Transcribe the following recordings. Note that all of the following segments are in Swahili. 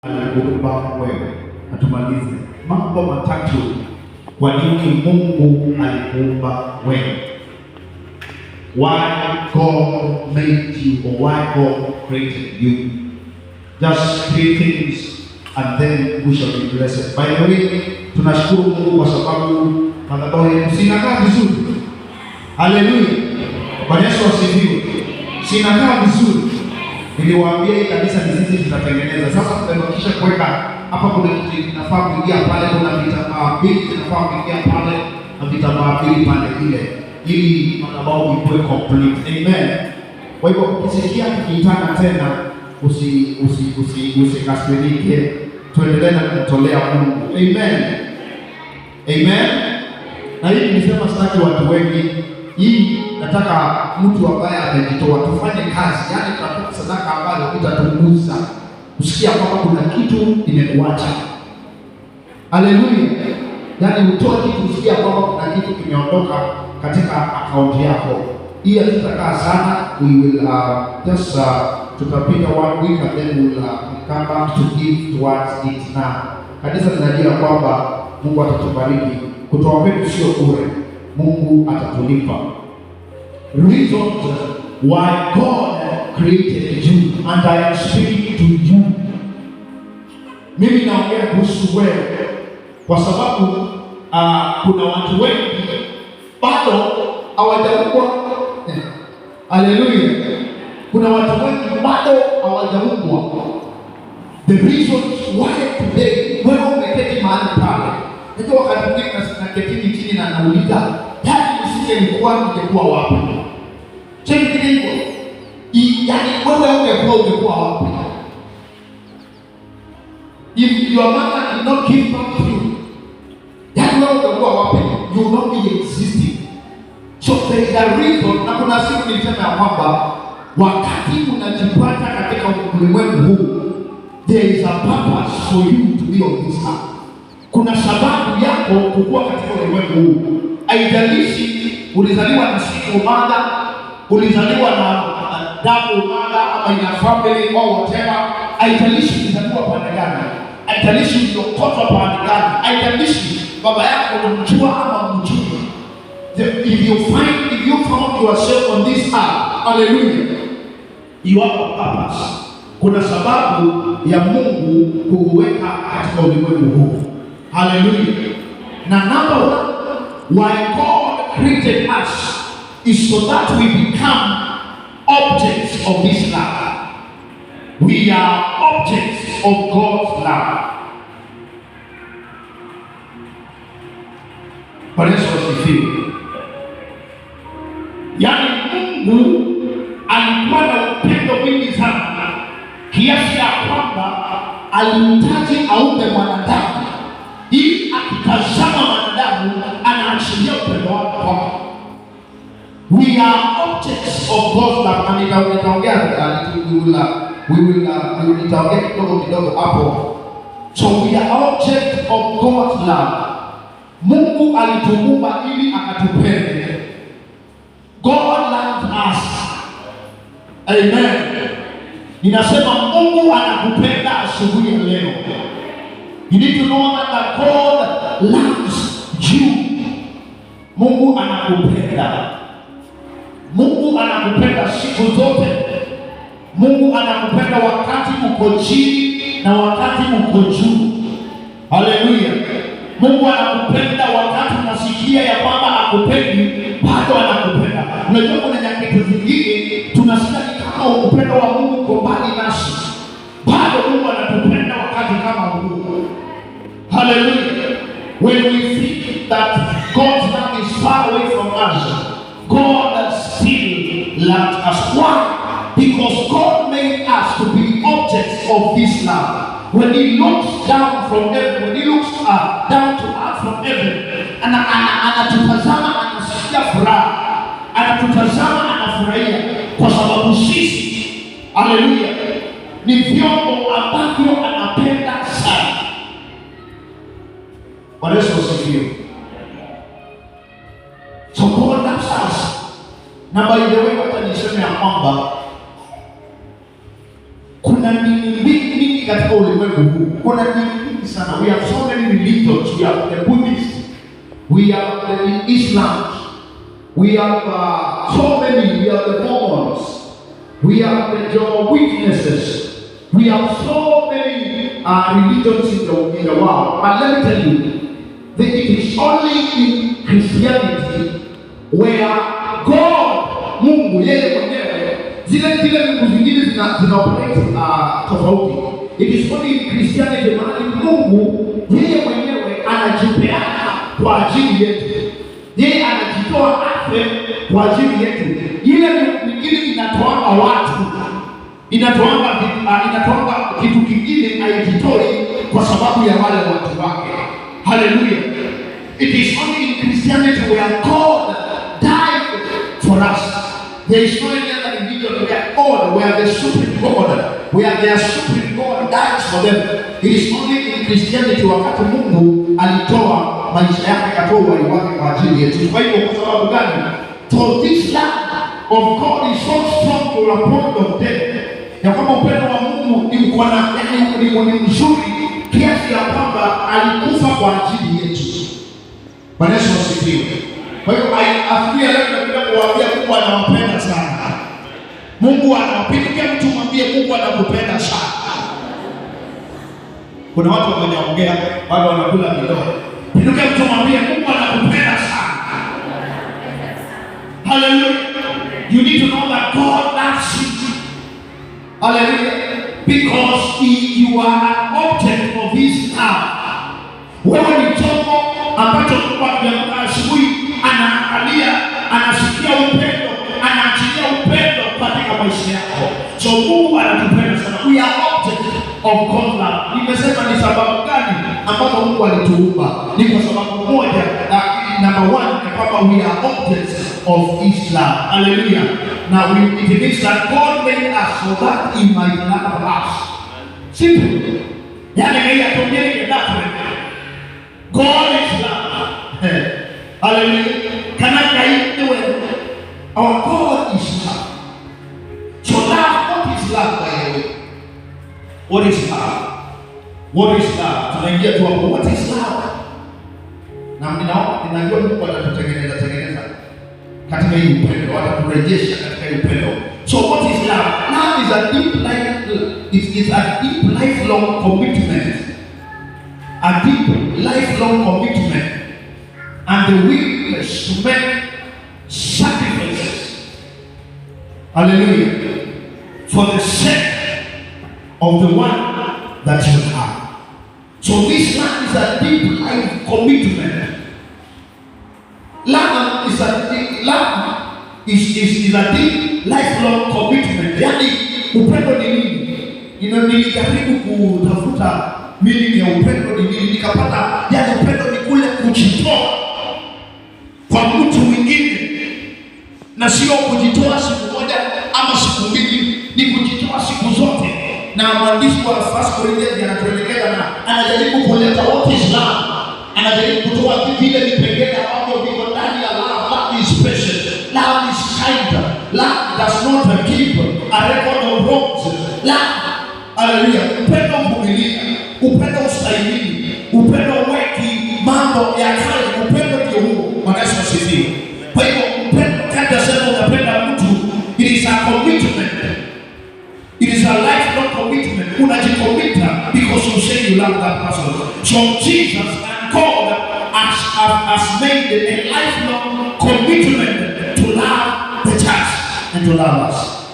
Alikuumba wewe. Na tumalize mambo matatu, kwa nini Mungu alikuumba wewe? Why God made you or why God created you. Just three things and then we shall be blessed. By the way, tunashukuru Mungu kwa sababu madhabahu yetu si inakaa vizuri. Haleluya. Bwana Yesu asifiwe. Si inakaa vizuri. Niliwaambia hii kanisa ni sisi tutatengeneza. Sasa tumebakisha kuweka hapa, kuna kitu kinafaa kuingia pale, kuna vitambaa mbili zinafaa kuingia pale na vitambaa mbili pande ile, ili madhabahu ikuwe complete. Amen. Kwa hivyo ukisikia tukiitana tena, usi usi usi usikasirike, tuendelee na kumtolea Mungu. Amen. Amen. Na hii nilisema sitaki watu wengi. Hii nataka mtu ambaye amejitoa, tufanye kazi, yaani tunatoa sadaka ambayo itatugusa kusikia kwamba kuna kitu imekuacha. Haleluya! Yaani utoe kitu usikia kwamba kuna kitu kimeondoka katika akaunti yako. Hii hatutakaa sana, we will just tutapita one week and then we will come back to give towards it. Na kanisa linajua kwamba Mungu atatubariki. Kutoa kwetu sio bure, Mungu atatulipa. Reasons why God created you, and I am speaking to you. Mimi naongea kuhusu wewe kwa sababu kuna watu wengi bado hawajaumbwa. Haleluya! Kuna watu wengi bado hawajaumbwa. The reasons why today wewe umeketi mahali pale. Najua wakati mwingine naketini chini na nauliza, yaani nisingelikuwa ningekuwa wapi? Cheki hivyo. Yaani wewe ungekuwa wapi? If your mother did not give birth to you, yaani wewe ungekuwa wapi? You will not be existing. So there is a reason, na kuna siku nilisema ya kwamba wakati unajipata katika ulimwengu huu, there is a purpose for you to be on this earth. Kuna sababu yako kukua katika ulimwengu huu. Haijalishi ulizaliwa na single mother, ulizaliwa na double mother ama in a family or whatever. Haijalishi ulizaliwa pande gani, haijalishi uliokotwa pande gani, haijalishi baba yako unamjua ama mjui. If you found yourself on this earth, hallelujah, you have a purpose. Kuna sababu ya Mungu kukuweka katika ulimwengu huu. Hallelujah. Na number one, why God created us is so that we become objects of His love. We are objects of God's love. Bwana Yesu asifiwe. Yaani Mungu alikuwa na upendo mwingi sana kiasi ya kwamba alihitaji aumbe mwanadamu ili akitazama mwanadamu anaachilia upendo wake kwake. We are objects of God's love. Na nitaongea we will nitaongea kidogo kidogo hapo. So we are object of God's love. Mungu alituumba ili akatupende. God loves us. Amen. Ninasema Mungu anakupenda asubuhi ya leo. You need to know that God loves you. Mungu anakupenda. Mungu anakupenda siku zote. Mungu anakupenda wakati uko chini na wakati uko juu. Haleluya. Mungu anakupenda wakati unasikia ya kwamba hakupendi, bado anakupenda. Unajua kuna nyakati zingine tunasikia ni kama upendo wa Mungu uko mbali nasi, bado Mungu anatupenda wakati kama huu. Hallelujah. When we think that God's love is far away from us, God still loves us. Why? Because God made us to be objects of this love. When He looks down from heaven, when He looks down to us from heaven, anatutazama anasikia furaha, anatutazama anafurahia, kwa sababu sisi, haleluya, ni vyombo ambavyo anapenda sana. Bwana Yesu asifiwe. So God loves us. Na by the way, wacha niseme ya kwamba kuna dini mbili mingi katika ulimwengu. ulimwengu huu. Kuna dini nyingi sana. We have so many religions. We have the Buddhists, we have the Islam, we have so many. We have the Mormons, we have the Jehovah's Witnesses. We have so many religions in the world. But let me tell you, that it is only in Christianity where God, Mungu yeye mwenyewe, zile miungu zingine zina operate tofauti. It is only in Christianity mahali Mungu yeye mwenyewe anajipeana kwa ajili yetu, yeye anajitoa afe kwa ajili yetu. Ile miungu mingine inatoanga watu, inatoanga kitu kingine, haijitoi kwa sababu ya wale watu wake. Haleluya! It is only in Christianity where God died for us. There is no any other religion where God, where the supreme God, where their supreme God dies for them. It is only in Christianity wakati Mungu alitoa maisha yake, akatoa uhai wake kwa ajili yetu. Kwa hivyo, kwa sababu gani? For this love of God is so strong to the point of death, ya kwamba upendo wa Mungu ni uko na, yaani ni mzuri kiasi ya kwamba alikufa kwa ajili yetu. Bwana Yesu asifiwe. Kwa hiyo asubuhi ya leo nakuja kuwaambia Mungu anawapenda sana. Mungu anawapenda. Mtu mwambie Mungu anakupenda sana. Kuna watu hawajaongea bado wanakula midomo. Pinduka mtu mwambie Mungu anakupenda sana. Hallelujah. You need to know that God loves you. Hallelujah. Because you are an object of his love. Wewe ni chombo ambacho Mungu akiamka asubuhi anaangalia, anasikia upendo, anaachilia upendo katika maisha yako. So Mungu anatupenda sana. We are object of God's love. Nimesema ni sababu gani ambazo Mungu alituumba? Ni kwa sababu moja, number one, ni kwamba we are objects of his love. Hallelujah. Now it means that God made us so that he might love us. Simple. Yani Ngai atumbire kendatwe. God is love. Hallelujah. Kana Ngai ni wendo. Our God is love. So love, what is love, by the way? What is love? What is love? Tunaingia tu hapo. What is love? Na ninaomba, ninajua Mungu atatutengeneza tengeneza katika hii upendo, ataturejesha katika hii upendo. So what is love? Love is a deep life, it's a deep lifelong commitment. A deep lifelong commitment and the willingness to make sacrifices. Hallelujah. For the sake of the one that you have. So this love is a deep life commitment. Love is a deep lifelong commitment. Yaani upendo ni nini? Nilijaribu kutafuta meaning ya upendo ni nini, nikapata yaani upendo ni kule kujitoa kwa mtu mwingine, na sio kujitoa siku moja ama siku mbili, ni kujitoa siku zote. Na mwandishi wa First Corinthians anatuelekeza na anajaribu kuleta what is love, anajaribu kutoa vile vipengele ambavyo viko ndani ya love. Love is patient, love is kind, love does not keep a record of wrongs. Love, haleluya, upendo uvumilia, upendo ustahimili, upendo huweki mambo ya kale. Upendo ndio huo. Bwana Yesu asifiwe. Kwa hivyo upendo, kati sema unapenda mtu, it is a commitment. It is a lifelong commitment. Unajicommit because you say you love that person. So Jesus and God has made a lifelong commitment to love the church and to love us.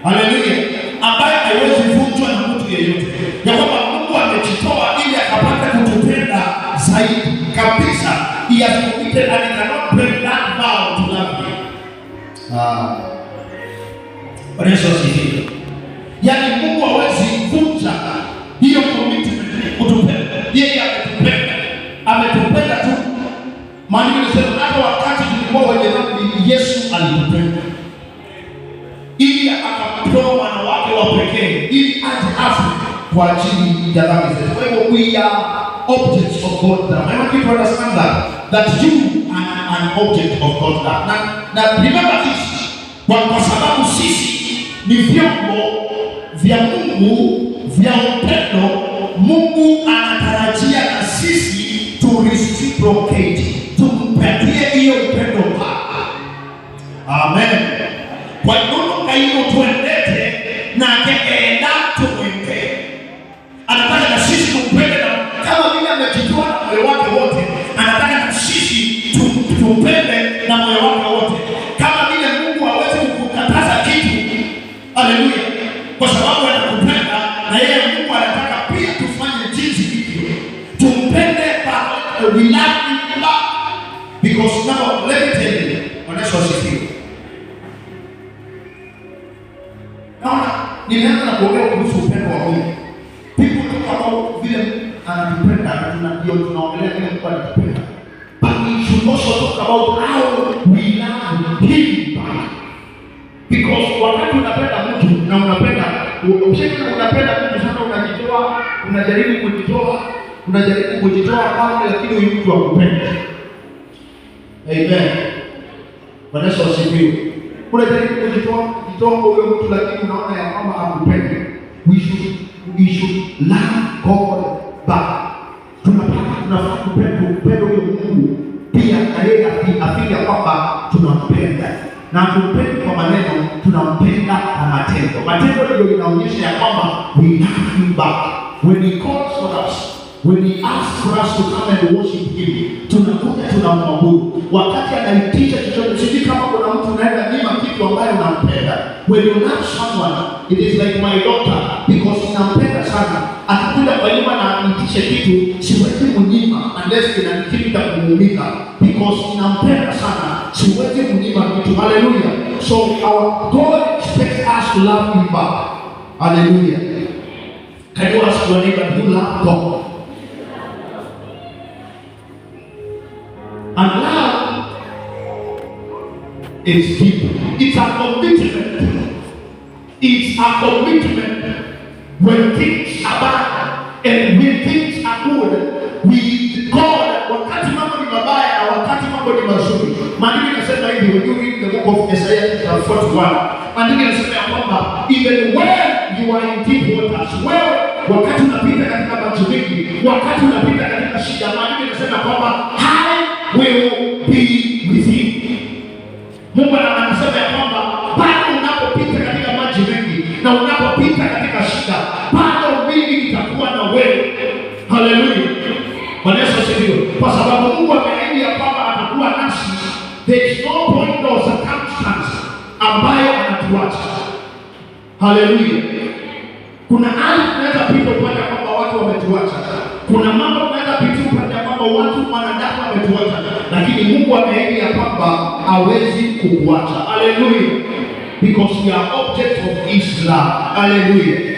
Haleluya. Ambaye haiwezi vunjwa na mtu yeyote. Ya kwamba Mungu amejitoa ili akapata kutupenda zaidi kabisa. He has committed and he cannot break that vow to love you. Ah. Bwana Yesu asifiwe. Yaani Mungu hawezi vunja hiyo commitment kutupenda. Yeye ametupenda. Ametupenda tu. Maandiko yanasema hata wakati tulikuwa wenye dhambi, Yesu alitupenda ili akamtoa mwana wake wa pekee ili aje afe kwa ajili ya dhambi zetu. Kwa hivyo we are objects of God's love. I want you to understand that you are an object of God's love. Na remember this, kwa sababu sisi ni vyombo vya Mungu vya upendo. Because now, let me tell you, Bwana Yesu asifiwe. Naona nimeanza na kuongea kuhusu upendo wa Mungu. People talk about vile anatupenda na ndio tunaongelea vile Mungu anatupenda. But we should also talk about how we love him back. Because wakati unapenda mtu na unapenda ushauri, unapenda mtu sana, unajitoa, unajaribu kujitoa kwake, lakini huyu mtu hakupenda. Amen. Bwana Yesu asifiwe. Unajaribu kujitoa kwa huyo mtu, lakini unaona ya kwamba hakupendi. We should love God back. Tunafaa kupenda huyo Mungu pia, na yeye afeel ya kwamba tunampenda, na tumpendi kwa maneno, tunampenda kwa matendo. Matendo ndio inaonyesha ya kwamba we love him back. When he calls for us, when he asks for us to come and worship him, tunakuja tunamwabudu. Wakati anaitisha chochote, sijui kama kuna mtu unaenda nyima kitu ambaye unampenda. When you love someone, it is like my daughter, because nampenda sana. Akikuja kwa nyumba na aniitishe kitu, siwezi mnyima unless ina kitu cha kumuumiza, because nampenda sana, siwezi mnyima kitu. Hallelujah. So our God expects us to love him back. Hallelujah. Can you ask your neighbor, do you love God? And love is deep. It's a commitment. It's a commitment. When things are bad and when things are good, we God, wakati mambo ni mabaya na wakati mambo ni mazuri. Maandiko inasema hivi, when you read the book of Isaiah chapter 41, maandiko inasema ya kwamba even when you are in deep waters, wewe wakati unapita katika maji mengi, wakati unapita katika shida, maandiko inasema kwamba I will be with you. Mungu anasema ya kwamba bado unapopita katika maji mengi na unapopita katika shida, bado mimi nitakuwa na wewe. Haleluya! Bwana Yesu asifiwe. Kwa sababu Mungu ameahidi ya kwamba atakuwa nasi. There is no point or circumstance ambayo anatuacha. Haleluya! Kuna hali tunaweza pita upande kwamba watu wametuacha. Kuna mambo tunaweza pitia upande kwamba watu wanadamu wametuacha, lakini Mungu ameahidi ya kwamba hawezi kukuacha. Haleluya! Because we are objects of His love. Hallelujah.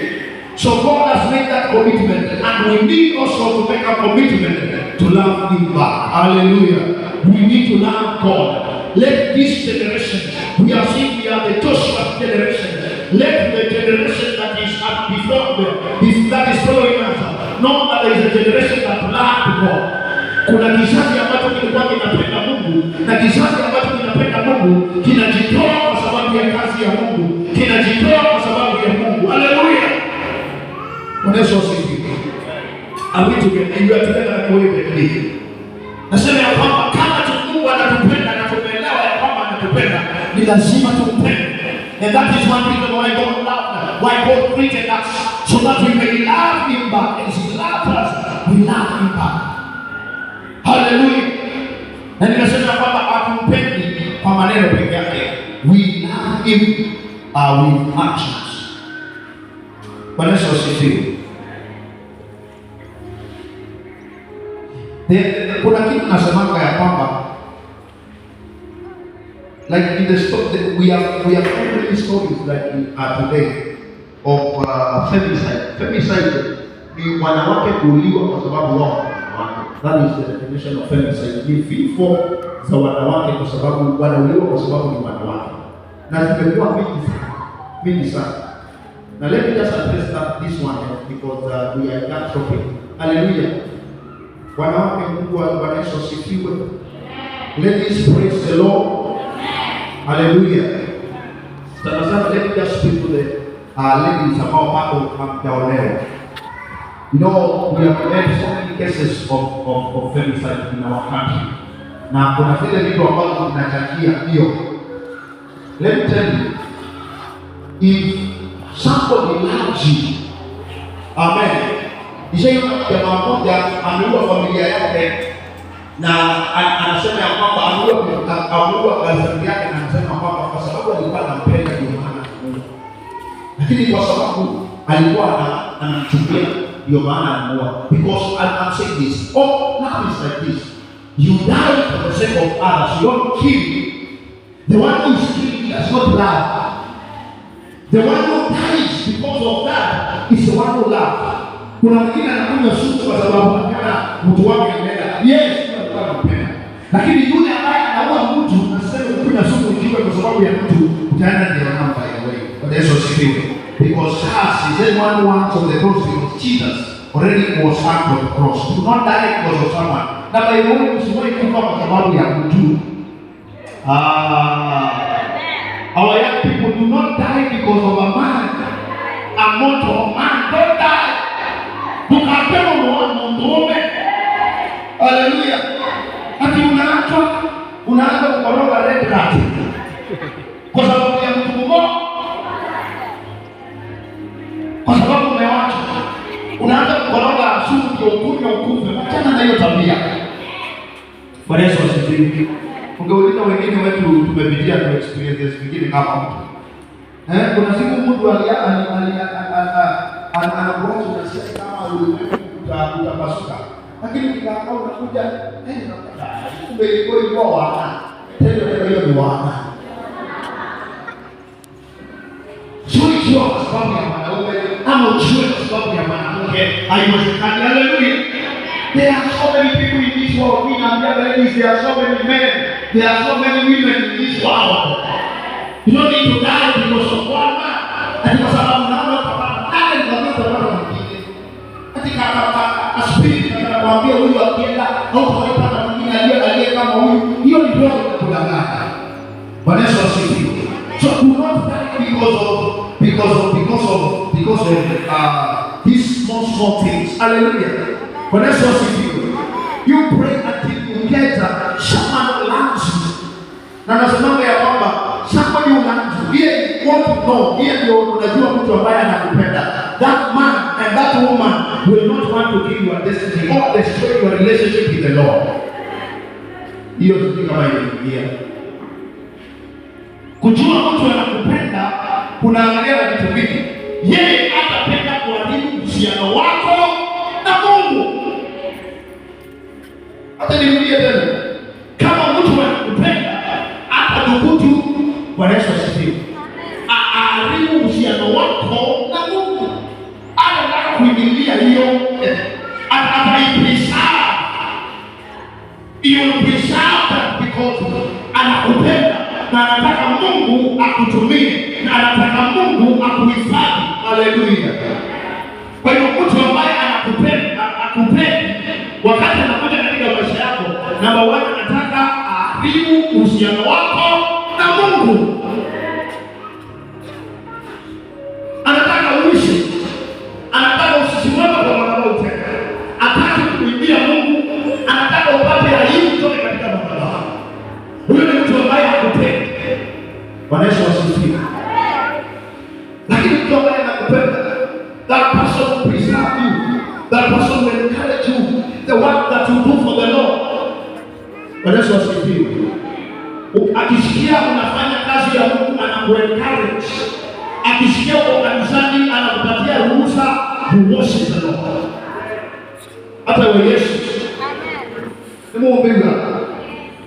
So God has made that commitment, and we need also to make a commitment to love Him back. Hallelujah. We need to love God. Let this generation, we have seen we are the Joshua generation. Let the generation that is at before them, is that is following us, know that there is a generation that loved God. Kuna kizazi ambacho kilikuwa kinapenda Mungu, na kizazi ambacho kinapenda Mungu kinajitoa kwa sababu ya kazi ya Mungu, kinajitoa kwa sababu ya Mungu. Haleluya! Bwana Yesu asifiwe. Are we together? You are together na wewe ndiye. Nasema ya kwamba kama tu Mungu anatupenda na tumeelewa ya kwamba anatupenda, ni lazima tumpende. And that is one reason why God loved, why God created us, so that we may love him back. As he loved us, we love him back. Hallelujah. Na ninasema kwamba hatumpendi kwa maneno peke yake. We love him with actions. Bwana Yesu asifiwe. Kuna kitu nasemanga ya kwamba like in the we have so many stories like in, today of femicide. Femicide ni wanawake kuuliwa kwa sababu wao ni wanawake. That is the definition of femicide. Ni vifo za wanawake kwa sababu wanauliwa kwa sababu ni wanawake, na zimekuwa mingi sana, mingi sana. Now let me just address that this one because we are in that topic. Hallelujah. Wanawake, Mungu wa Bwana Yesu asifiwe. Ladies, praise the Lord. Hallelujah. Sana sana, let me just speak to the ladies ambao bado hamjaolewa. We have had so many cases of femicide in our country. Na kuna zile vitu ambazo zinachangia hiyo. Let me tell you, if somebody loves you, amen. Nishaiona jamaa mmoja ameua familia yake na anasema ya kwamba ameua girlfriend yake, na anasema kwamba kwa sababu alikuwa anampenda ndio maana ameua, lakini kwa sababu alikuwa anamchukia ndio maana ameua. Because I'm saying this, oh, love is like this. You die for the sake of others. You don't kill. The one who is killing does not love. The one who dies because of that is the one who loves. Kuna mwingine anakunywa sumu kwa sababu anaona mtu wake ameenda. Yes, yule alikuwa anampenda. Lakini yule ambaye anaua mtu aseme kunywa sumu ujiue kwa sababu ya mtu, utaenda jehanamu by the way. Bwana Yesu asifiwe. Because curse is anyone who hangs on the cross, because Jesus already was hung on the cross. Do not die because of someone. Na by the way, usiwahi kufa kwa sababu ya mtu. Ah. Our young people, do not die because of a man, a mortal man. Don't die. Tukapema mume. Haleluya. Ati unaachwa, unaanza kukoroga red rat kwa sababu ya mtu mmoja, kwa sababu umewachwa, unaanza kukoroga sumu ndio ukunywe ukufe. Achana na hiyo tabia. Bwana Yesu asifiwe. Ungeuliza wengine wetu tumepitia tu experiences zingine kama mtu. Eh, kuna siku mtu ali ali ali anakuacha, unasikia kama ulimwengu utapasuka. Lakini ukikaa unakuja, eh, unakuta kumbe ilikuwa wana. Tena tena hiyo ni wana. Sio kwa sababu ya mwanaume ama uchiwe kwa sababu ya mwanamke, haiwezekani. Haleluya. There are so many people in this world. We naambia ladies, there are so many men, there are so many women in this world. You don't need to die because of one man. Ati kwa sababu naona utapata nani, nikwambia utapata mwingine. Ati ka spirit kanakuambia huyu akienda hautawahi mwingine aliye kama huyu. Hiyo ni roho ya kudanganya. Bwana Yesu asifiwe. So do not die because of these small small things. Hallelujah. Bwana Yesu asifiwe. You pray until you get someone who loves you. Na nasemanga ya kwamba somebody who loves you, yeye want to know, yeye ndio unajua mtu ambaye anakupenda. That man and that woman will not want to kill your destiny or destroy your relationship with the Lord. Hiyo sijui kama inaingia. Kujua mtu anakupenda kunaangalia na vitu vingi. Yeye atapenda kuharibu uhusiano wako na Mungu. Hata nirudie tena, kama mtu anakupenda atathubutu. Bwana Yesu asifiwe, aharibu uhusiano wako na Mungu. Anataka kuingilia hiyo, ataipreserve. He will preserve that because anakupenda na anataka Mungu akutumie na anataka Mungu akuhifadhi. Haleluya! Kwa hiyo mtu ambaye anakupenda akupendi, wakati anakuja katika maisha yako, namba one, anataka aharibu uhusiano wako na Mungu. Anataka uishi, anataka usisimame kwa madhabahu tena, hataki kuimbia Mungu, anataka upate aibu kutoka katika madhabahu. Huyo ni mtu ambaye hakupendi. Bwana Yesu asifiwe. Lakini mtu ambaye anakupenda, that person will preserve you, that person will encourage you, the work that you do for the Lord. Bwana Yesu asifiwe. Akisikia unafanya kazi ya Mungu, anakuencourage. Akisikia uko kanisani, anakupatia ruhusa to worship the Lord. Hata wewe Yesu. Nimuombe.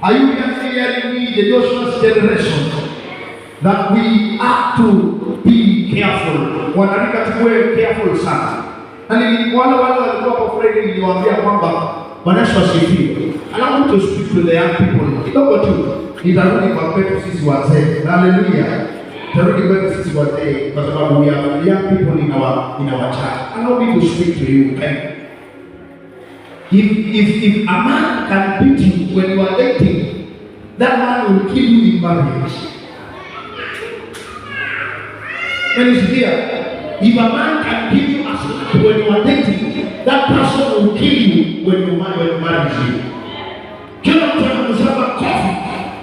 Are you hearing me, the Joshua's generation, that we have to be careful? Wanarika, tuwe careful sana. Na wale walikuwa hapo Friday, niliwaambia kwamba, Bwana Yesu asifiwe. Allow me to speak to the young people kidogo tu. Nitarudi kwa kwetu sisi wazee. Hallelujah. Tarudi kwetu sisi wazee kwa sababu we are young people in our church. Allow me to speak to you. Okay? If a man can beat you when you are dating, that man will kill you in marriage. Menisikia? If a man can give you a slap when you are dating, that person will kill you when you marry you. Kila mtu anakusaba kofi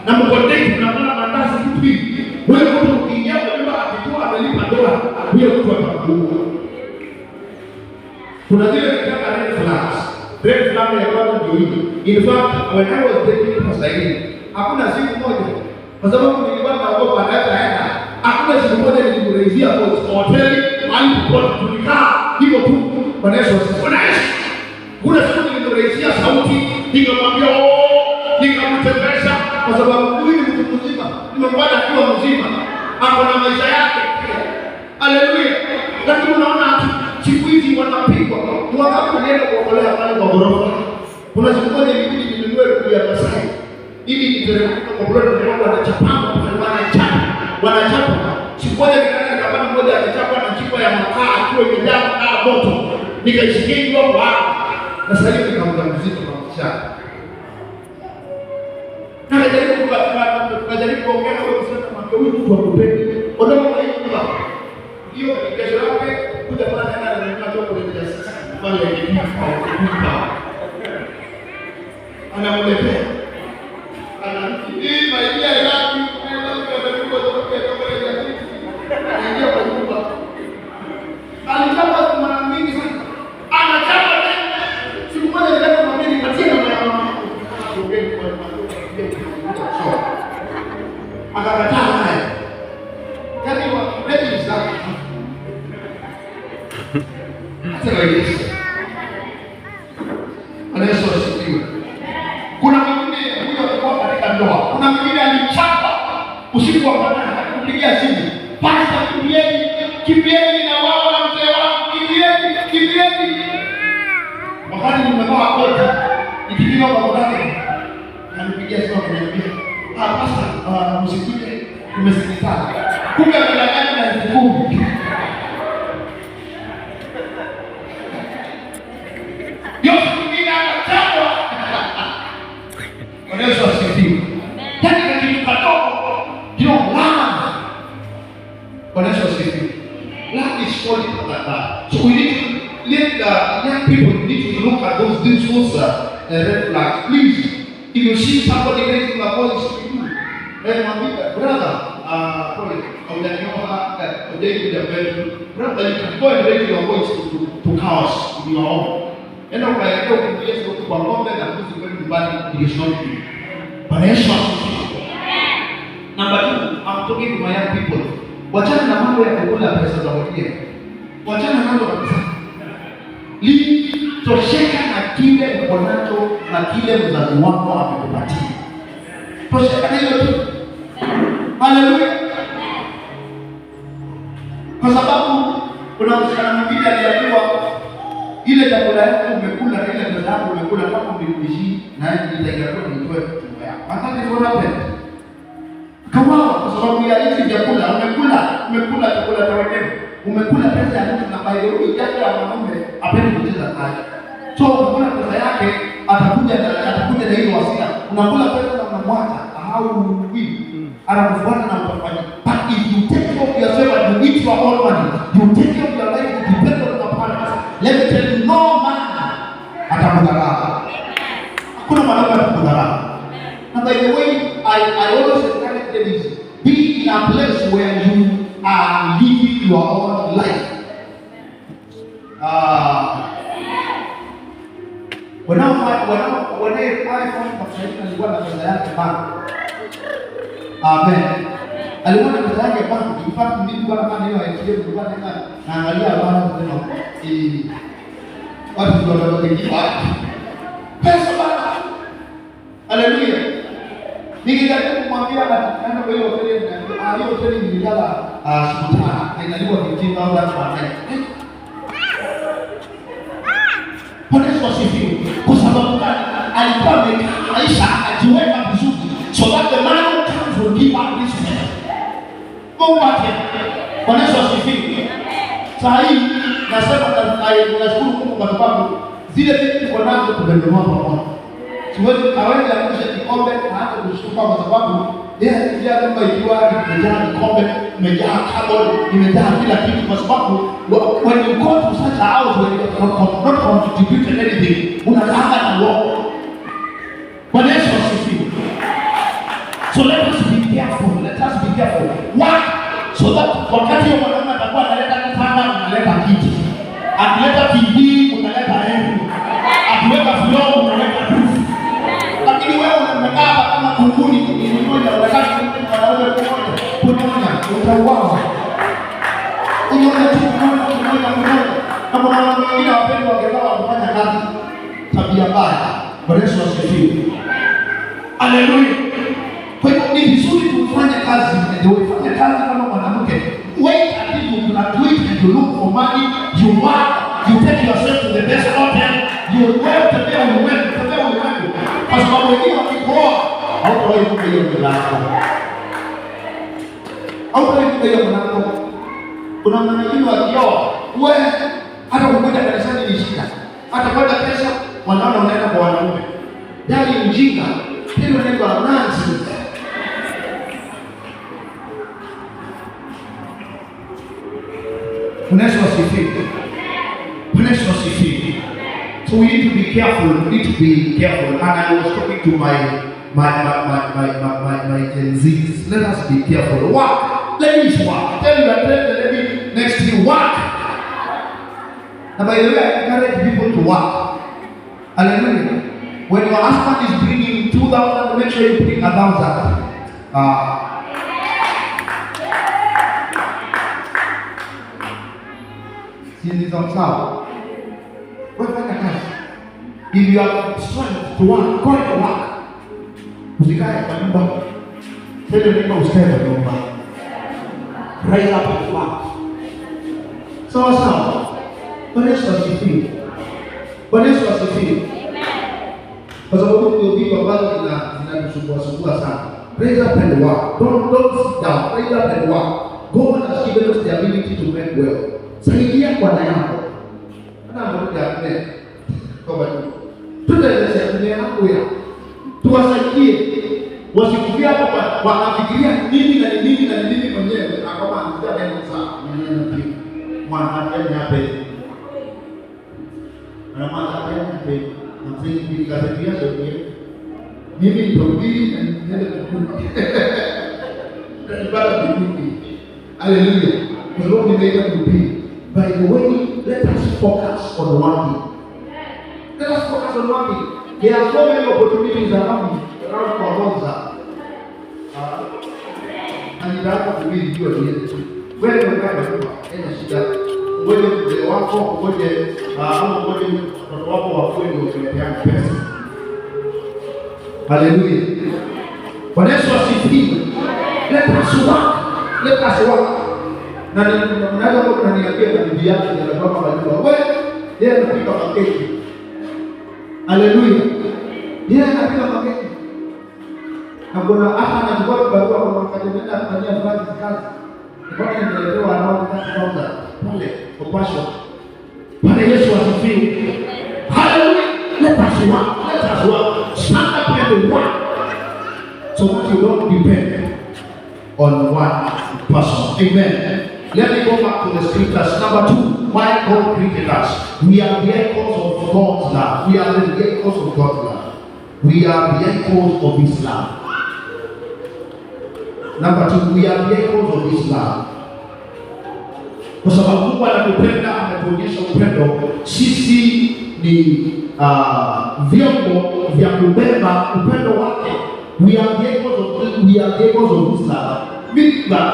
na mko date, mnakula mandazi kitu hivi. Huyo mtu ukiingia kwa nyumba akijua amelipa dola, huyo mtu atakuua. Kuna zile nitaka red flags. Red flag ya kwanza ndio hii. In fact, when I was dating Pastor Irene, hakuna siku moja, kwa sababu nilikuwa naogopa anaweza enda. Hakuna siku moja nilimraisia kwa hoteli mahali popote, tulikaa hivyo tu. Bwana Yesu asifiwe. Bwana Yesu. Kuna siku nilimraisia sauti nikamwambia, "Oh, Anamtembesha kwa sababu huyu ni mtu mzima, nimempata akiwa mzima, ako na maisha yake. Haleluya! Lakini unaona ati siku hizi wanapigwa. Mwaka ulienda kuokolea pale kwa ghorofa. Kuna siku moja ilibidi ninunue luku ya Masai ili niteremke kwa ghorofa, ndio wanachapanga pale, wanachapa, wanachapa. Siku moja nikaenda nikapata mmoja akichapa na jiko ya makaa akiwa imejaa makaa moto, nikaishikia ikiwa kwa hapa, na sasa hivi nikamta mzito kwa msichana. Tukajaribu kuongea na huyo msichana, kumwambia huyu mtu hakupendi, ondoka kwa hii nyumba. Hiyo kesho yake kuja pale anaenda ananunua chocolate ya sisi pale ya kitu anamletea, anarudi, "Hii my dear, I love you, I love you," anarudi kwa sababu ya chocolate ya sisi, anaingia kwa nyumba. Alichapa mara mingi sana, anachapa tena. Siku moja nikaenda kumwambia nipatie namba ya mama yangu. Tuongee kwa so akakataa naye. Yaani wa ready sana. Hata Yesu. Bwana Yesu asifiwe. Kuna mwingine huyo alikuwa katika ndoa. Kuna mwingine alichapa usiku wa manane, akakupigia simu. "Pastor, kimbieni, kimbieni na wao na mzee wangu, kimbieni, kimbieni." Wakati nimevaa koti, nikifika kwa babake, ananipigia simu akaniambia, "Ah, pastor, msikuje, tumesikizana." Kumbe amedanganya na 10,000. Hiyo siku nyingine akachapwa. Bwana Yesu asifiwe. Yaani kitu kadogo ndio love. Bwana Yesu asifiwe. Love is solid like that. So we need to let the young people need to look at those red flags. Please, if you see somebody raising a voice to you, then mwambie, "Brother, pole, haujanioa, hujaikuja kwetu. Brother, you can go and raise your voice to cows in your home. Enda ukaelekea ukimbie sauti kwa ng'ombe na mbuzi kwenu nyumbani, it is not you." Bwana Yesu asifiwe. Number two, I'm talking to my young people. Wachana na mambo ya kukula pesa za wengine. Wachana nazo kabisa. Tosheka na kile uko nacho na kile mzazi wako amekupatia. Tosheka na hiyo tu. Haleluya. Kwa sababu kuna msichana mwingine aliambiwa, "Ile chakula yako umekula na ile pesa yako umekula, kama unirudishii na nitaikatua nitoe tumbo yako." And that is what happened. Kawawa kwa sababu ya hizi vyakula umekula, umekula chakula cha wenyewe, umekula pesa ya mtu, na by the way, jasho ya mwanaume hapendi kucheza naye. So ukikula pesa yake atakuja na hiyo hasira. Unakula pesa na unamwacha, au anakufuata na utafanya. But if you take care of yourself and you eat your own money, you take care of your life, you depend on your parents. Let me tell you, no man atakudharau. Hakuna mwanaume atakudharau. And by the way, I always encourage ladies, be in a place where you are living your own life. When I found Pastor alikuwa na pesa yake bank. Amen. Alikuwa na pesa yake bank. In fact, mimi nilikuwa nafanya hiyo ATM, nilikuwa naenda naangalia bana kusema eh, watu ndio wanaoingia pesa bana. Haleluya. Nikijaribu kumwambia ati naenda kwa hiyo hoteli, niambia, "Ah, hiyo hoteli nililala siku 5 na inalipa 15,000 per night." Bwana Yesu asifiwe. Kwa sababu gani? Alikuwa amekaa maisha akajiweka vizuri so that the man who comes will give her respect. Mungu wake. Bwana Yesu asifiwe. Saa hii nasema nashukuru Mungu kwa sababu zile vitu tuko nazo tumenunua pamoja. Siwezi hawezi angusha kikombe na hata kushtuka kwa sababu yeye aliingia nyumba ikiwa imejaa vikombe, imejaa cupboard, imejaa kila kitu, kwa sababu when you go to such a house when you have not contributed anything, unakaanga na uongo. Bwana Yesu asifiwe. So let us be careful. Let us be careful. Why? So that wakati huyo mwanaume atakuwa analeta kitanda, unaleta kiti. Akileta TV, unaleta redio. Akiweka floor, unaweka roof. Lakini wewe umekaa hapa kama kunguni mmoja, unataka mwanaume mmoja kunyonya, utauawa. Kunyonya tu, kunyonya, kunyonya, kunyonya. Na kuna wanaume wengine hawapendi wake zao wakifanya kazi, tabia mbaya. Bwana Yesu asifiwe. Haleluya. Kwa hivyo ni vizuri tufanye kazi, ndio ufanye kazi kama mwanamke. Wait until you graduate and you look for money, you work, you take yourself to the best hotel, you wewe tembea ulimwengu, tembea ulimwengu. Kwa sababu wengine wakikuoa, hautawahi kufunga hiyo milango. Hautawahi kufunga hiyo mlango. Kuna wengine wakioa, wewe hata kukuja kanisani ni shida. Hata kwenda kesho wanaona unaenda kwa wanaume. Yaani ujinga, hilo inaitwa nonsense. Bwana Yesu asifiwe. Bwana Yesu asifiwe. So we need to be careful. We need to be careful. And I was talking to my Gen Zs. Let us be careful. Work. Ladies, work. Tell the lady next to you, work. And by the way, I encourage people to work. Hallelujah. When your husband is bringing 2,000, make sure you bring 1,000. Si ni sawa? Wewe fanya kazi. If you have strength to work, go and work. Usikae kwa nyumba. Tell your neighbor usikae kwa nyumba. Rise up and work. Sawa sawa. Bwana Yesu asifiwe. Bwana Yesu asifiwe. Kwa sababu ndio vitu ambavyo zinatusumbua sumbua sana. Raise up and work. Don't sit down. Raise up and work. God has given us the ability to make wealth. Saidia bwana yako. Ana mmoja ame. Kwa nini? Tutaelezea dunia yako ya. Tuwasaidie. Wasikufia hapo wanafikiria nini na nini na nini mwenyewe akama anasikia neno sana. Neno pia. Mwana hape. Ana mwana hape. Mzee nikasaidia sio mimi nitahubiri na niende mbinguni. Nitapata mbinguni. Hallelujah. Kwa sababu nimeita kuhubiri. By the way, let us focus on working. Let us focus on working. There are so many opportunities around Kwagonza. Na nitaanza kuhubiri juu ya hiyo. Wewe ndio unakaa kwa nyumba, haina shida. Ngoje mzee wako, ngoje ama ngoje mtoto wako wa kweli ukileteana pesa. Hallelujah. Bwana Yesu asifiwe. Let us work. Let us work. Na mnaweza kuwa mnaniambia na bibi yake na baba majua. Wewe yeye anapika makeki. Hallelujah. Yeye anapika makeki. Na kuna hata anachukua barua kwa wakati nenda kufanyia kazi kazi. Mbona nielewa around 30,000 pale kwa. Bwana Yesu asifiwe. Hallelujah. Let us work. Let us work. Stand up and work. So that you don't depend on one person. Amen. Let me go back to the scriptures. Number 2, why God created us. We are vehicles of God's love. We are the vehicles of God's love. We are vehicles of His love. Number 2, we are vehicles of His love. Kwa sababu Mungu anatupenda, ametuonyesha upendo. Sisi ni vyombo vya kubeba upendo wake. We are vehicles of His love. Meaning that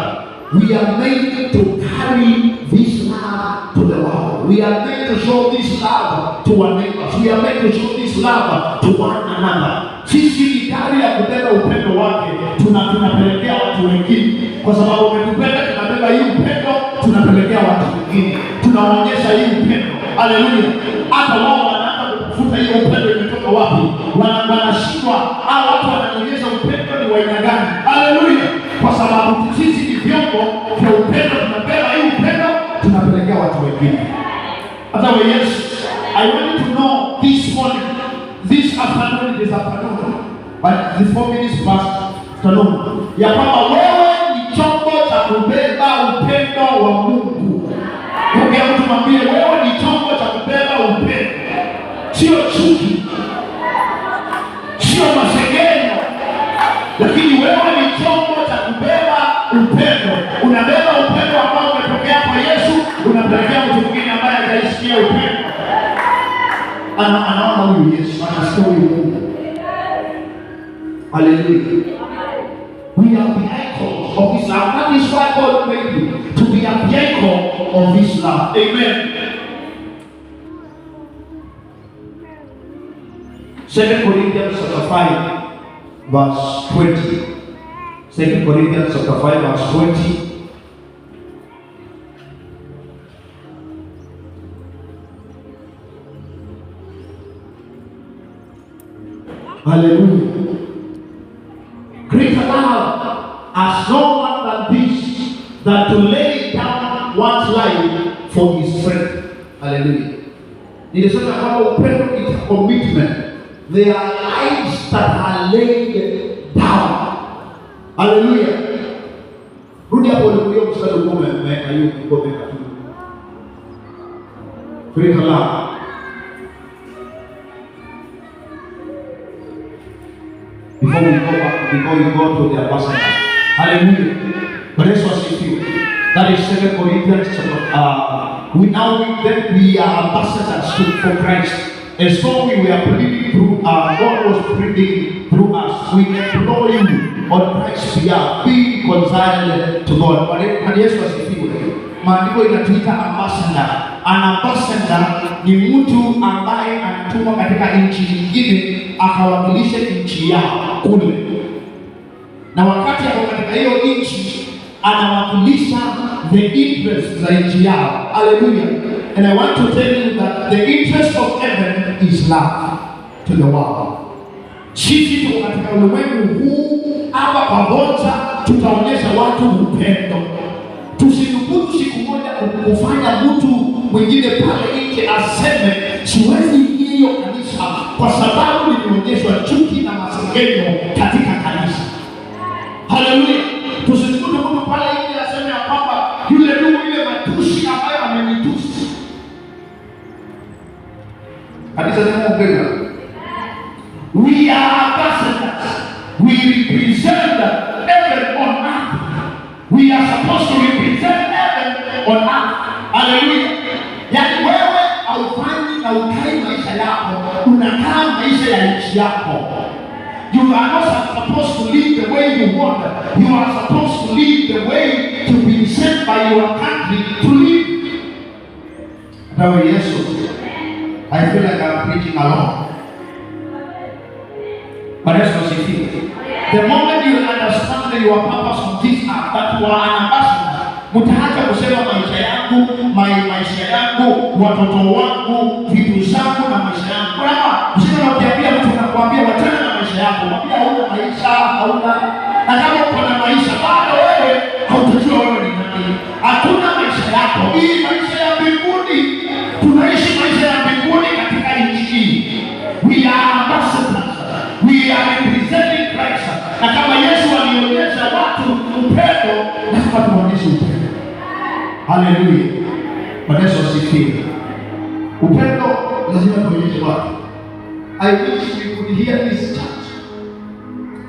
we are made to carry this love to the world. We are made to show this love to our neighbors. We are made to show this love to one another. Sisi ni gari ya kubeba upendo wake, tunapelekea watu wengine. Kwa sababu umetupenda, tunabeba hii upendo, tunapelekea watu wengine, tunaonyesha hii upendo. Haleluya! Hata wao wanaanza kutafuta hiyo upendo imetoka wapi, wanashindwa. Hao watu wanaonyesha upendo ni wa aina gani? Haleluya! Kwa sababu sisi ni vyombo vya upendo, tunabeba hii upendo, tunapelekea watu wengine. Hata wewe Yesu, I want you to know this morning, this afternoon, this afternoon, but the 4 minutes past afternoon, ya kwamba wewe ni chombo cha kubeba upendo wa Mungu. Ongea mtu mwambie wewe ni chombo cha kubeba upendo, sio chuki, sio masengenyo, lakini wewe ni chombo cha kubeba upendo. Unabeba upendo ambao umetokea kwa Yesu, unapelekea mtu mwingine ambaye hajaisikia upendo. Anaona huyu Yesu, anasikia huyu Mungu. Hallelujah. We are vehicles of His love. That is why God made you to be a vehicle of His love. Amen. 2 Corinthians chapter 5. verse 20. 2 Corinthians chapter 5 verse 20. Hallelujah. Greater love has no one than this, than to lay down one's life for his friend. Hallelujah. Nilisema kwamba upendo is a commitment. There are lives that are laid down. Hallelujah. Rudi hapo ulikuwa mstari ulikuwa umeweka hiyo ulikuwa umeweka tu. Greater love. Before we go back, before we go to the ambassador. Hallelujah. Bwana Yesu asifiwe. That is 2 Corinthians chapter, we now then we are ambassadors for Christ. And so we were pleading through God was pleading through us. We implore you on Christ's behalf, be reconciled to God. Bwana Yesu asifiwe. Maandiko inatuita ambassador. An ambassador ni mtu ambaye anatumwa katika nchi nyingine akawakilishe nchi yao kule, na wakati ako katika hiyo nchi anawakilisha the interest za nchi yao. Hallelujah. And I want to tell you that the interest of heaven is love to the world. Sisi tuko katika ulimwengu huu hapa pamoja, tutaonyesha watu upendo. Tusidhubutu siku moja kufanya mtu mwingine pale nje aseme siwezi ingia hiyo kanisa kwa sababu nilionyeshwa chuki na masengenyo katika kanisa. Haleluya! Tusidhubutu mtu pale nje aseme ya kwamba yule ndugu, ile matusi ambayo amenitusi. Kanisa ni Mungu. We are ambassadors. We represent heaven on earth. We are supposed to represent heaven on earth. Hallelujah. Yaani wewe haufanyi na ukai maisha yako, unakaa maisha ya nchi yako. You are not supposed to live the way you want. You are supposed to live the way to be sent by your country to live. Dawe Yesu. I feel like I'm preaching alone. Bwana Yesu asifiwe. The moment you understand your purpose on this earth, that you are an ambassador, mtaacha kusema maisha yangu, maisha yangu, watoto wangu, vitu zangu na maisha yangu. Kama usije ukiambia mtu anakuambia wachana na maisha yako, mwambie hauna maisha, hauna. Na kama uko na maisha bado wewe hautajua wewe ni nani. Hakuna maisha yako. Hii maisha ya mbinguni, tunaishi maisha ya mbinguni katika nchi hii. We are ambassadors. We are representing Christ. Na kama Yesu alionyesha watu upendo, lazima tuonyeshe upendo. Haleluya. Bwana Yesu asifiwe. Upendo lazima tuonyeshe watu. I wish we could hear this, church.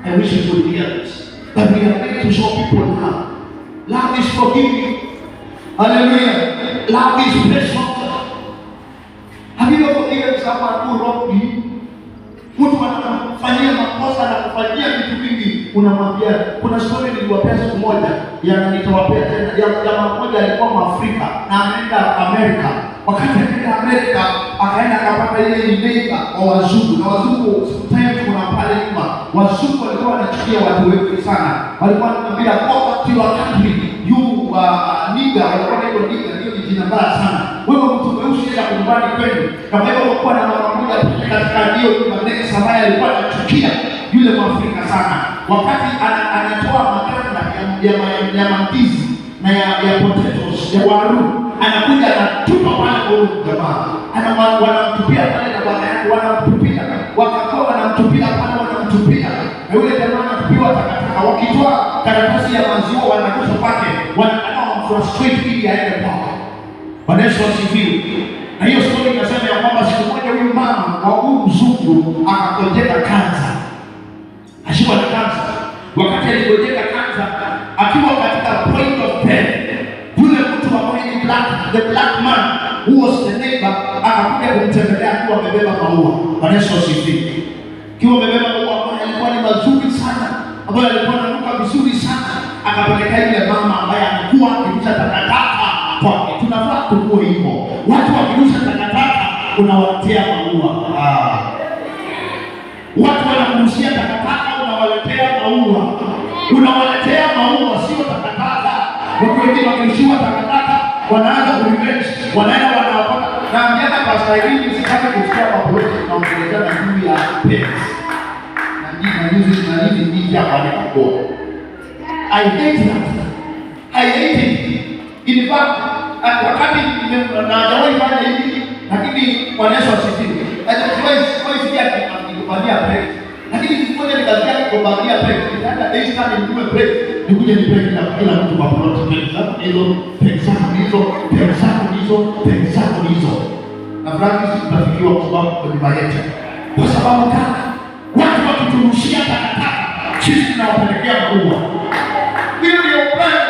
I wish we could hear this. That we are ready to show people love. Love is forgiving. Hallelujah. Love is patient. Have you ever forgiven someone who wronged you? Mtu anakufanyia makosa na kufanyia vitu vingi, unamwambia. Kuna story niliwapea siku moja, ya nitawapea tena, ya jamaa mmoja alikuwa Mwafrika na ameenda Amerika. Wakati ameenda Amerika, akaenda akapata ile ni neighbor wa wazungu, na wazungu sometimes kuna pale nyuma, wazungu walikuwa wanachukia watu wengi sana, walikuwa wanamwambia, "Go back to your country, you nigger." Walikuwa wanaitwa nigger, hiyo ni jina mbaya sana. Wewe mtu mweusi, enda nyumbani kwenu. Na kwa hivyo kulikuwa na mama mmoja pale katika hiyo nyumba next ambaye alikuwa anachukia yule Mwafrika sana. Wakati anatoa maganda ya mandizi na ya potatoes, ya waru, anakuja anatupa pale kwa huyu jamaa. Wanamtupia pale na bwana yake wanamtupia. Wakakuwa wanamtupia pale, wanamtupia. Na yule jamaa anatupiwa takataka. Wakitoa karatasi ya maziwa wanarusha kwake. Wanataka wamfrustrate ili aende kwao. Bwana Yesu asifiwe. Na hiyo story inasema ya kwamba siku moja huyu mama wa huyu mzungu akagonjeka kansa. Ashikwa na kansa. Wakati aligonjeka kansa, akiwa katika point of death, yule mtu ambaye ni black, the black man who was the neighbor, akakuja kumtembelea akiwa amebeba maua. Bwana Yesu asifiwe. Akiwa amebeba maua ambayo yalikuwa ni mazuri sana, ambayo yalikuwa yananuka vizuri sana, akapelekea yule mama ambaye amekuwa akirusha takataka kwake. Tunafaa tukue hivyo. Watu wakirusha takataka unawatia maua. Ah. Watu wanakurushia takataka unawaletea maua. Unawaletea maua, sio takataka. Watu wengine wakirushiwa takataka wanaanza kurevenge, wanaenda wanawapata. Naambiana Pastor Irene, usitake kusikia kwa plot tunaongelezana juu ya pets na hizi na hizi ndizi hapa ni kwa. I hate that. I hate it. In fact, wakati na hajawahi fanya hivi, lakini Bwana Yesu asifiwe. Hajawahi sikia akigombania break. Lakini siku moja nikasikia akigombania break. Nikaenda Daystar ninunue break. Nikuje nipe kila mtu kwa plot. Break zako hizo, break zako hizo, break zako hizo, break zako hizo. Na Francis tutafikiwa kwa sababu kwa nyumba yetu. Kwa sababu kaka, watu wakiturushia takataka, sisi tunawapelekea maua. Hiyo ndio upendo.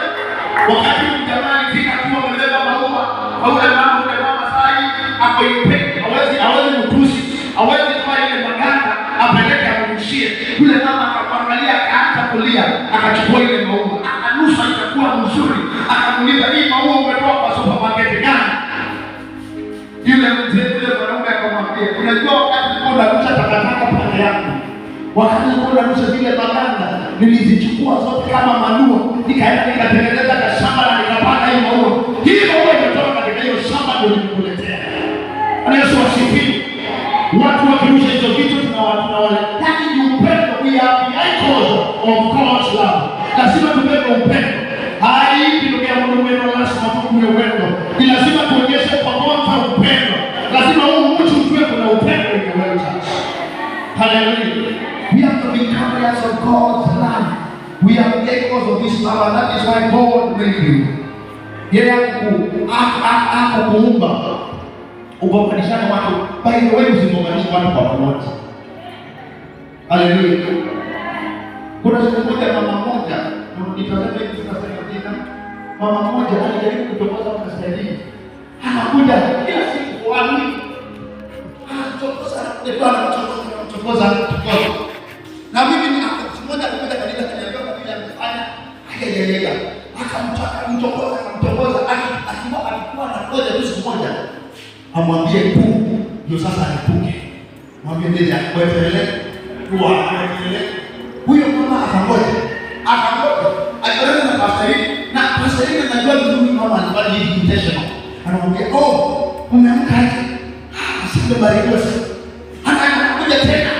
Wakati jamaa alifika akiwa amebeba maua, au yule mama saa hii ako in pain, hawezi mtusi, hawezi toa ile maganda apeleke amrushie. Yule mama akamwangalia, akaanza kulia, akachukua ile maua, akanusa ikakuwa mzuri, akamuuliza, hii maua umetoa kwa supermarket gani? Yule mzee, yule mwanaume akamwambia, unajua wakati ulikuwa unarusha takataka pale yangu, wakati ulikuwa unarusha zile maganda, nilizichukua zote kama manure, nikaenda nikatengeneza kashamba na nikapanda hii maua. Hii maua imetoka katika hiyo shamba ndio nimekuletea. Bwana Yesu asifiwe. Watu wakirusha hizo vitu tunawale. Yaani ni upendo, we are the icons of God's love. Lazima tubebe upendo. Hai ndugu ya Mungu mwenu, lazima tukue upendo. Ni lazima tuonyeshe pamoja upendo. Lazima huu mtu ujue kuna upendo in the world church. Hallelujah. We have to be carriers of God's love. We are the echoes of His love, and that is why God made you. Yeye hakukuumba ugombanishane watu. By the way, usigombanishe watu kwa pamoja. Hallelujah. Kuna siku moja mama mmoja, nitazama hivi sitasema jina. Mama mmoja alijaribu kutongoza Pastor Lee. Anakuja kila siku kwa week. Anachokoza, anamchokoza, anamchokoza, anamchokoza. Na mimi ni siku moja alikuja kanisa, kaniambia vile amefanya. Ayayaya. Akamtaka akamchokoza, akamchokoza, akiwa alikuwa anangoja tu siku moja amwambie tu ndio sasa alipuke. Mwambie ndiye akwetelele, tu akwetelele. Huyo mama akangoja. Akangoja. Akaenda na pastor Lee, na pastor Lee anajua vizuri mama alifanya hivi intentional. Anamwambia, "Oh, umeamka aje?" "Ah, asante, barikiwa sana." Anakuja tena.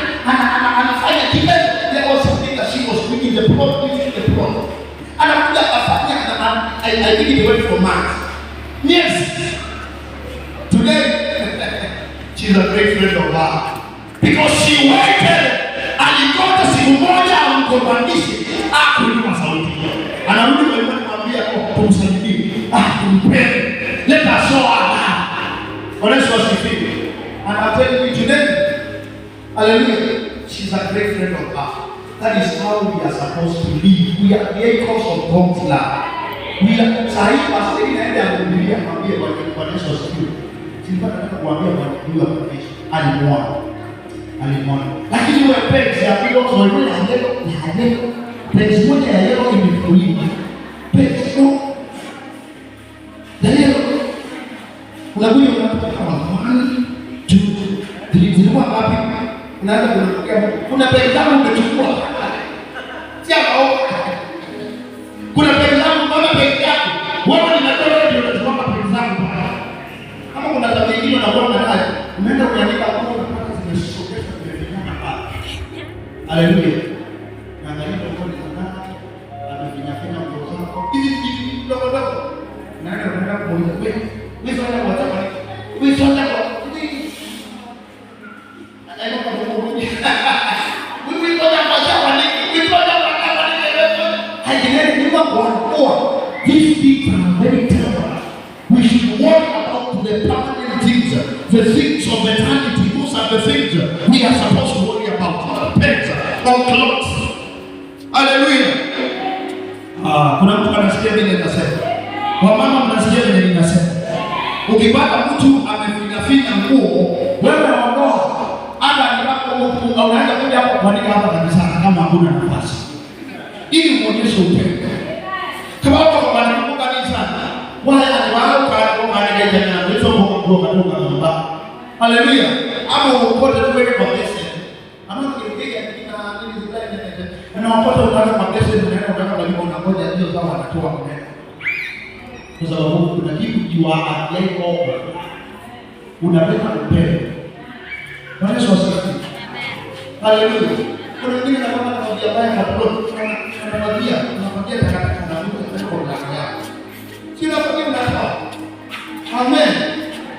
Anafanya kile, there was something that she was doing in the plot, in the plot. Anakuja akafanya, I think it went for months. Yes. Today, she's a great friend of ours. Because she waited. Alingoja siku moja amgombanishe, akuinua sauti. Anarudi kwa nyumba kumwambia, "Oh, tumsaidie. Ah, tumpende. Let us show our love." Bwana Yesu asifiwe. And I'm telling you today, hallelujah, she's a great friend of ours. That is how we are supposed to live. We are the echoes of God's love. We are, saa hii pastor naenda kuhubiria, mwambie Bwana Yesu asifiwe. Silikuwa nataka kuambia Bwana juu ya Yesu. Alimuona. Alimuona. Lakini wewe pegs ya yellow, so ile ya yellow, ya yellow. Pegs moja ya yellow imefuliwa. Pegs no. Ya yellow. Unakuja unatoka kama 1 2 3, zilikuwa ngapi? Unaanza kuongea. Kuna pegs zangu umechukua. Si hapo. Kuna pegs zangu, mbona pegs yako? Wewe ninajua wewe ndio unachukua pegs zangu pale. Kama kuna tabia nyingine unakuwa nayo, umeenda kuandika hapo, unapata zimesogezwa, zimefinyana pale. Haleluya. Naangalia kwa ni sana, amefinya finya nguo zako. Hizi vitu ndogo ndogo. Naenda unaenda kumuuliza, "Wewe, wewe sasa kwa chama. Wewe sasa kwa nini?" Anaenda kwa Mungu. Wewe ngoja kwa chama nini? Wewe ngoja kwa chama nini? Haijineni nyuma kwa kwa. These things are very temporary. We should worry about the permanent things, the things of eternity. Those are the things we are supposed to worry about, not pens or clothes. Hallelujah. Ah, kuna mtu anasikia vile ninasema. Wamama mnasikia vile ninasema. Ukipata mtu amefinyafinya nguo, wewe ondoa. Hata ni unaanza kuja hapo kuandika hapa kabisa kama hakuna nafasi. Ili muonyeshe upendo. Kama watu kwa kanisa, wale wao kwa kwa jana hizo kwa kutoka nyumba. Haleluya. Ama ukote tuweke kwa pesa. Ama tukipiga kina nini zile. Unaokota unaweka kwa beseni, unaenda unaweka kwa nyumba, unangoja hiyo zao wanatoa unaenda. Kwa sababu kuna kitu you are applying over. Unabeba upendo. Bwana Yesu asifiwe. Haleluya. Kuna wengine na kama anakwambia baya kwa plot, anakwambia, anakwambia takataka na mtu kwa mlango yako. Si unakwambia unatoa. Amen.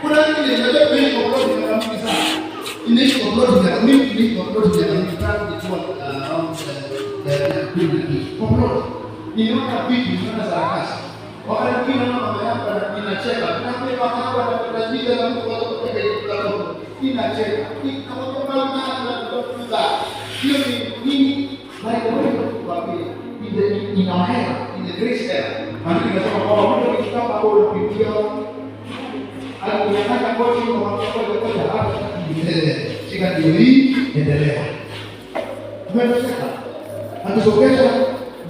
Kuna wengine unajua mimi kwa plot ni mingi sana. Inaishi kwa plot ya mimi ni kwa plot ya mimi tangu nikiwa around 10 kwa plot. Niliona vitu niliona sarakasi. Wakati mwingine naona mama yako inacheka. Naambia mama yako anapenda na mtu wako kutoka ile inacheka. Nikamwambia mama anapenda. Hiyo ni nini? By the way, tukwambie in our era, in the grace era. Maandiko yanasema kwamba mtu akifika hapo unapitia unataka kochi kwa mambo ya kocha hapa shika ndio hii endelea. Tumetosheka. Akisogeza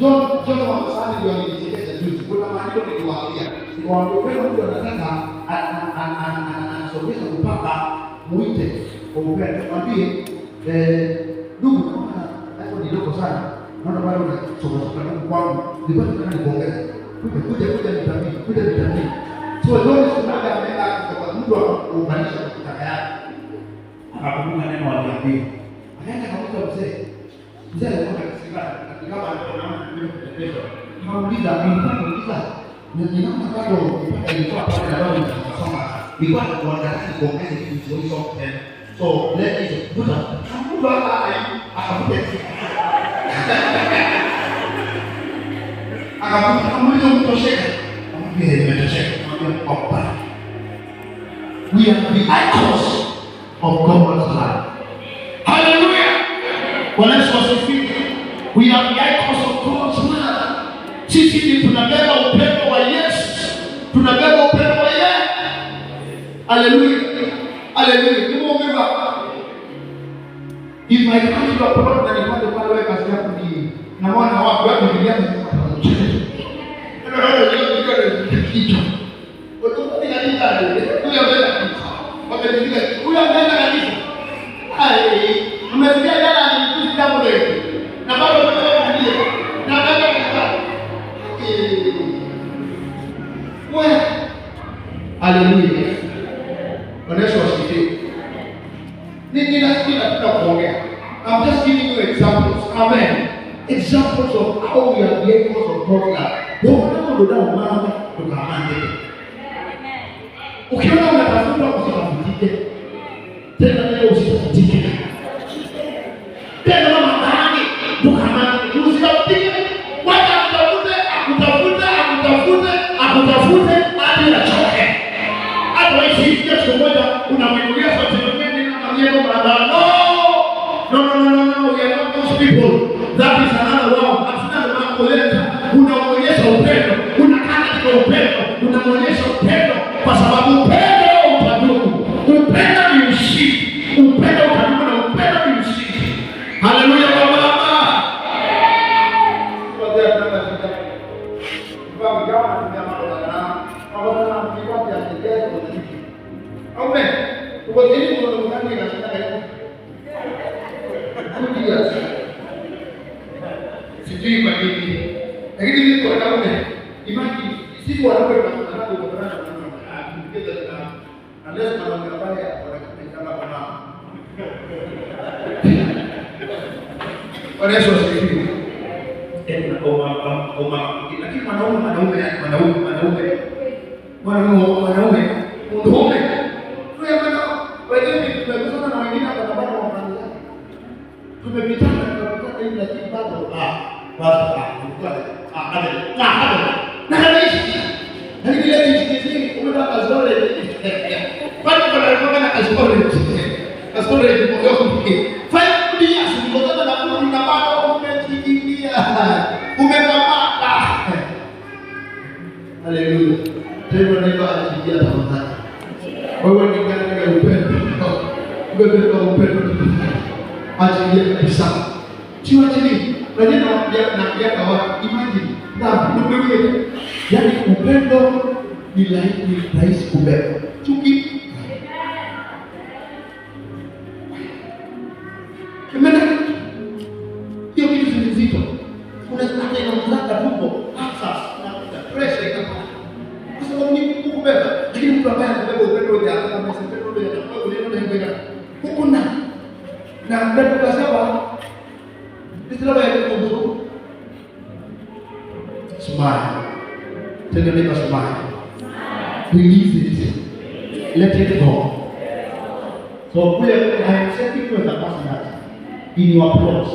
John wa Masani ndio alinichekesha juzi. Kuna maandiko niliwaambia. Nikamwambia wewe mtu anataka anasogeza upaka muite kwa upendo. Mwambie ndugu kama hapo ni dogo sana. Naona bado unasogeza ndugu kwangu. Nilikuwa nataka nikuongeze. Kuja kuja kuja nitamii, kuja nitamii. So John Sunaga ameenda kwa mtu akaunganisha kutaka yake. Akakumbuka neno aliambiwa. Akaenda akamuita mzee. Mzee alikuwa akisema kama anaona ndio kutetesha. Nikamuuliza, nilikuwa ninaona bado mpaka ilikuwa pale na bado ninasoma. Nilikuwa naangalia kuongeza kitu kilicho tena. So let me put up. Mtu hapa akavuta. Akavuta akamuuliza mtosheka. Akamwambia nimetosheka. Akamwambia kwa. We are the icons of God's love. Hallelujah. Bwana Yesu asifiwe. We are the icons of God's love. Sisi ni tunabeba upendo wa Yesu. Tunabeba upendo wa Yesu. Hallelujah. Hallelujah. Nimeomba. If I come to a plot na nipate pale wewe kazi yako ni na mwana wako wako Biblia ni kichwa. Utakuwa katika huyo ameenda kanisa. Wamefika huyo ameenda kanisa. Ai, umesikia jana alikuja jambo letu. Na bado tunaendelea. Na ameenda kanisa. Wewe. Haleluya. Bwana Yesu asifiwe. Nini nafikiri nataka kuongea. I'm just giving you examples. Amen. Examples of how we are the echoes of God's love. Wewe ndio mama tukamande. Ukiona unatafuta usitafutike. Tena leo usitafutike. Tena mama tani tukamande usitafutike. Wacha akutafute, akutafute, akutafute, akutafute hadi uchoke. Hata wewe siku moja unamwinulia sauti nyingine na maneno brother. No. No, no, no, no, no, we are not those people. That is another world. Hatuna makoleta. Unaonyesha upendo. Unakaa katika upendo. Unaonyesha upendo kwa sababu upendo utadumu. Upendo ni ushindi. Upendo utadumu na upendo ni ushindi. Haleluya kwa mama. Kwa Amen. Kwa nini kuna mtu good years. Sijui kwa nini. Lakini sisi wanaume, imagine sisi wanaume tunakutana kwa kutana na mwanaume. Unless mwanaume ambaye anakuwa kama mama. Bwana Yesu asifiwe. Lakini mwanaume mwanaume mwanaume mwanaume mwanaume mwanaume mwanaume wewe bwana wewe tumekutana na wengine hapa bado wafanya tumepitana tunapitana hivi lakini bado basi na kanaishi lakini ile kijijini umetoka kazore bado kuna kwa na kazore kazore moyo 5 years mkutana na mtu na bado umejikimbia umekamata. Haleluya. Tena naomba achilia tafadhali. Wewe ni gari ya upendo. Ubebe upendo achilie kabisa. Sio achilie. Lakini naambia kwa watu imagine dhambi ndio. Yaani upendo ni rahisi kubeba. Chuki. Kimena hiyo kitu ni nzito. Inaanza tumbo, ulcers, inakuja pressure inapanda. Kwa sababu ni kukubeba. Lakini mtu ambaye anabeba upendo wote hata kama si upendo wote atakuwa kulendo na mbega. Huko na ndio tukasema Nisilaba ya kudhuru. Smile. Tell your neighbor, smile. Release it. Let it go. So kule I am setting you as a person that in your plot,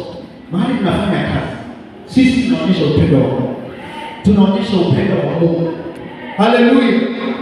mahali tunafanya kazi, sisi tunaonyesha upendo wa Mungu, tunaonyesha upendo wa Mungu. Haleluya!